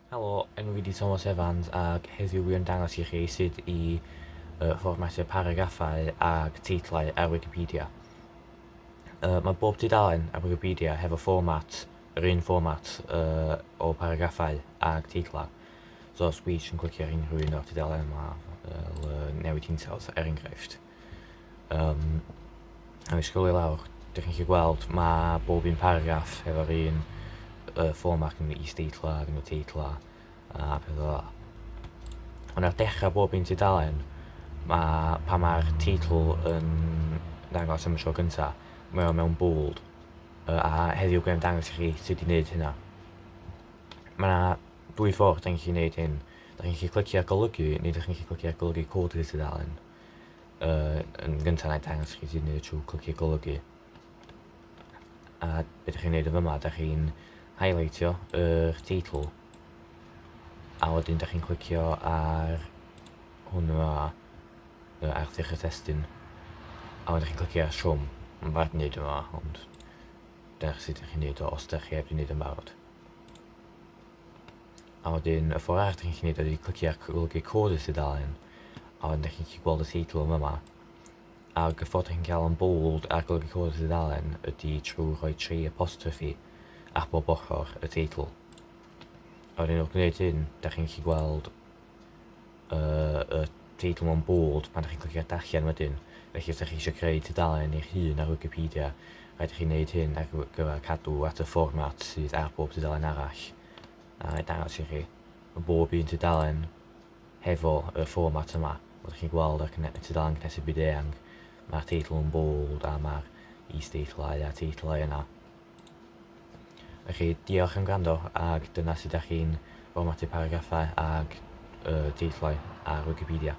Helo, enw fi 'di Tomos Evans ac heddiw wi am dangos i chi sut i fformatio paragraffau ag teitlau ar Wikipedia. Mae bob tudalen ar Wikipedia hefo fformat, yr un fformat o paragraffau ag teitlau. So os dwi eisiau clicio ar unrhyw un o'r tudalen yma, fel newid hinsawdd er enghraifft. A fi sgrolio lawr, dych chi'n gallu gweld mae bob un paragraff hefo'r un fformat yn is-deitlau ac yn y teitlau a pethau fel 'na. Ond ar dechrau bob un tudalen, mae pan mae'r teitl yn dangos am y tro gyntaf, mae o mewn bold. A heddiw gwneud dangos i chi sut i wneud hynna. Mae yna dwy ffordd da chi'n gallu gwneud hyn. Da chi'n gallu clicio ar golygu neu da chi'n gallu clicio ar golygu cod i'r tudalen. Yn gyntaf na i dangos chi sut i wneud y trwy clicio golygu. A beth ydych chi'n wneud yn fyma, da chi'n highlightio yr teitl a wedyn da chi'n clicio ar hwn yma, ar ddechrau testun, a wedyn chi'n clicio ar trwm. Mae'n rhaid wneud yma, ond dyna sut ydych chi'n wneud o os ydych chi heb wneud yn barod. A wedyn y ffordd arall dych chi'n gallu gwneud ydy clicio ar golygu cod y tudalen a wedyn dych chi'n gallu gweld y teitl yn fama. Ac y ffordd dych chi'n cael yn bold ar golygu cod y tudalen ydy trwy rhoi tri apostrophe ar bob ochr y teitl. A wedyn wrth gwneud hyn, dych chi'n gallu gweld y teitl mewn bold pan dych chi'n clicio ar darllen wedyn. Felly os ydych chi eisiau creu tudalen eich hun ar Wikipedia, rhaid i chi wneud hyn ar gyfer cadw at y fformat sydd ar bob tudalen arall. A i dangos i chi, mae bob un tudalen hefo y fformat yma. Fel chi'n gweld ar tudalen cynhesu byd-eang, mae'r teitl yn bold a mae'r is-deitlau a teitlau yna. Felly, diolch am gwrando, ac dyna sut ydych chi'n fformatio paragraffau ag teitlau ar Wikipedia.